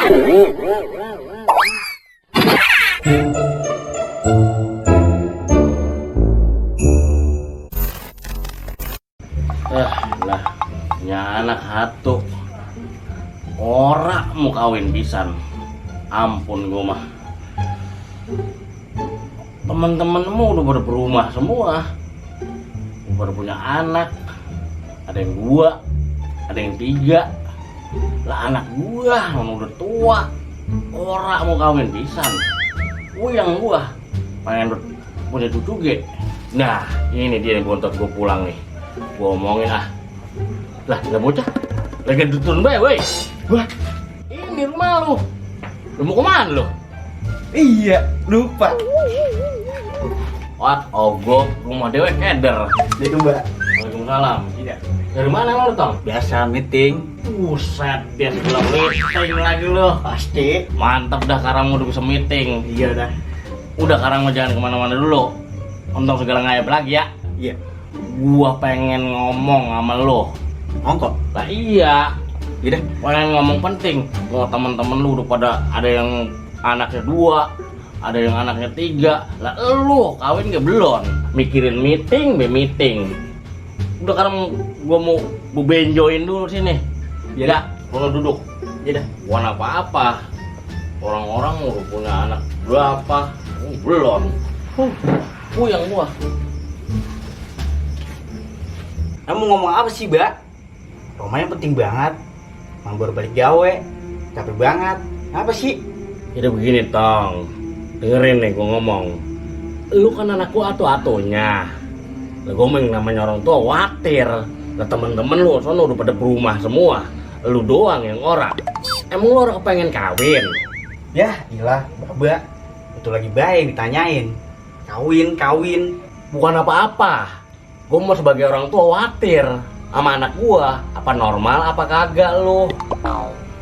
Lah, nya anak hatu ora mau kawin pisan. Ampun gua mah. Temen-temenmu udah pada berumah semua, udah punya anak. Ada yang 2, ada yang 3. Lah anak gua udah tua, ora mau kawin pisan. Yang gua pengen punya cucu ge. Nah ini dia nih bontot gua pulang nih. Gua omongin ah. Lah nggak bocah, lagi dutun bae woi. Wah ini rumah lu. Lu mau kemana lu? Iya, lupa. What? Ogok, rumah dewe keder. Itu mbak. Waalaikumsalam. Iya. Dari mana lu Tong? Biasa meeting. Buset, dia sebelum meeting lagi lu. Pasti. Mantap dah Karang udah bisa meeting. Iya dah. Udah Karang mau jangan kemana-mana dulu. Untung segala ngayap lagi ya. Iya. Gua pengen ngomong sama lu. Ongkok. Lah iya. Iya. Pengen ngomong penting. Gua temen-temen lu udah pada ada yang anaknya 2, ada yang anaknya 3. Lah lu kawin ke belum? Mikirin meeting, meeting. Udah Karang gua mau benjoin dulu sini. Iya. Lu duduk. Iya dah. Bukan apa-apa. Orang-orang udah punya anak berapa? Belum. Yang gua. Kamu ngomong apa sih, Mbak? Romanya penting banget. Mang baru balik gawe. Capek banget. Apa sih? Jadi begini Tong. Dengerin nih gua ngomong. Lu kan anak gua atu-atunya. Lah gua yang namanya orang tua khawatir. Lah temen-temen lu sono udah pada berumah semua. Lu doang yang ora. Emang lu orang kepengen kawin? Ya, gila, Mbak. Itu lagi baik ditanyain. Kawin. Bukan apa-apa. Gua mau sebagai orang tua khawatir sama anak gua. Apa normal apa kagak lu?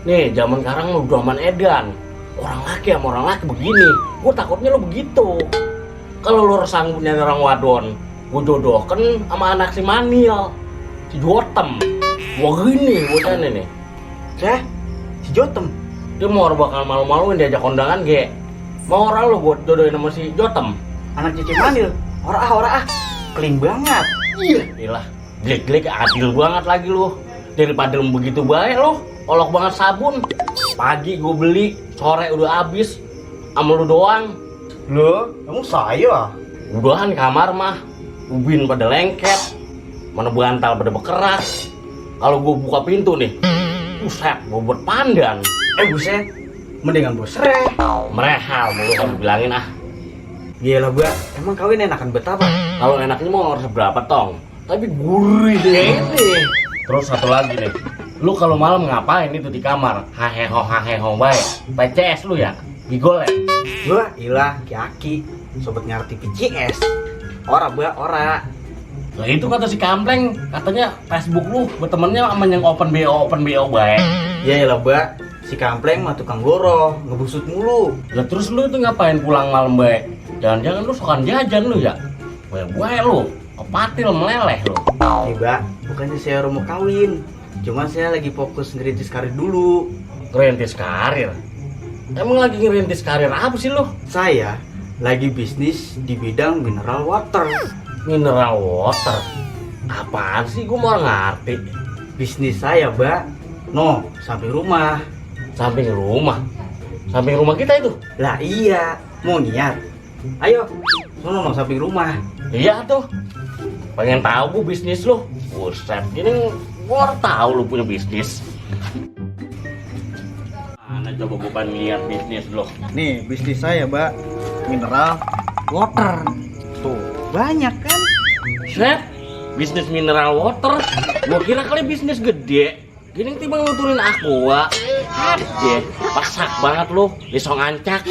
Nih, zaman sekarang lu zaman edan. Orang laki sama orang laki begini. Gua takutnya lu begitu. Kalau lu sanggup nyari orang wadon, gua jodohkan sama anak si Manil, si Jotem. Wah gini bocahnya nih. Si Jotem. Dia mau bakal malu-maluin diajak kondangan ge. Mau orang lu gua jodohin sama si Jotem. Anak Cece Manil. Ora ah. Clean banget. Iya. Iyalah, glek-glek adil banget lagi lu. Daripada lu begitu baik lu, olok banget sabun. Pagi gue beli, sore udah habis. Sama lu doang. Loh, kamu saya? Udahan kamar mah. Ubin pada lengket. Mana bantal pada bekeras. Kalau gue buka pintu nih, buset, bobot pandan. Buset. Mendingan bos re. Merehal mulu kan bilangin ah. Gila, Mbak. Emang kawin enakan betapa? Kalau enaknya mau harus berapa Tong? Tapi gurih deh ini. Terus satu lagi nih. Lu kalau malam ngapain itu di kamar? Haheho baik. PCS lu ya? Gigol ya? Gua ilah Ki sobat ngerti PCS. Ora, Mbak, ora. Lah itu kata si Kampleng, katanya Facebook lu bertemannya sama yang open BO baik. Iya lah, Mbak. Si Kampleng mah tukang goro, ngebusut mulu. Lah terus lu itu ngapain pulang malam baik? Jangan-jangan lu suka jajan lu ya? Baik lu, kepatil meleleh lu. Nih, Mbak, bukannya saya mau kawin. Cuma saya lagi fokus ngerintis karir dulu. Ngerintis karir? Emang lagi ngerintis karir apa sih lu? Saya lagi bisnis di bidang mineral water. Mineral water? Apaan sih? Gue mau ngerti. Bisnis saya, Mbak. No, samping rumah. Samping rumah? Samping rumah kita itu? Lah iya, mau niat. Ayo, sono samping rumah. Iya tuh. Pengen tahu bu bisnis lu. Buset, ini gua tahu lu punya bisnis. Mana coba gua pengen lihat bisnis lu. Nih, bisnis saya, Mbak. Mineral water. Tuh, banyak kan? Set, bisnis mineral water. Gua kira kali bisnis gede. Gini tiba nuturin aqua. Aduh, pasak banget lu. Disong ancak.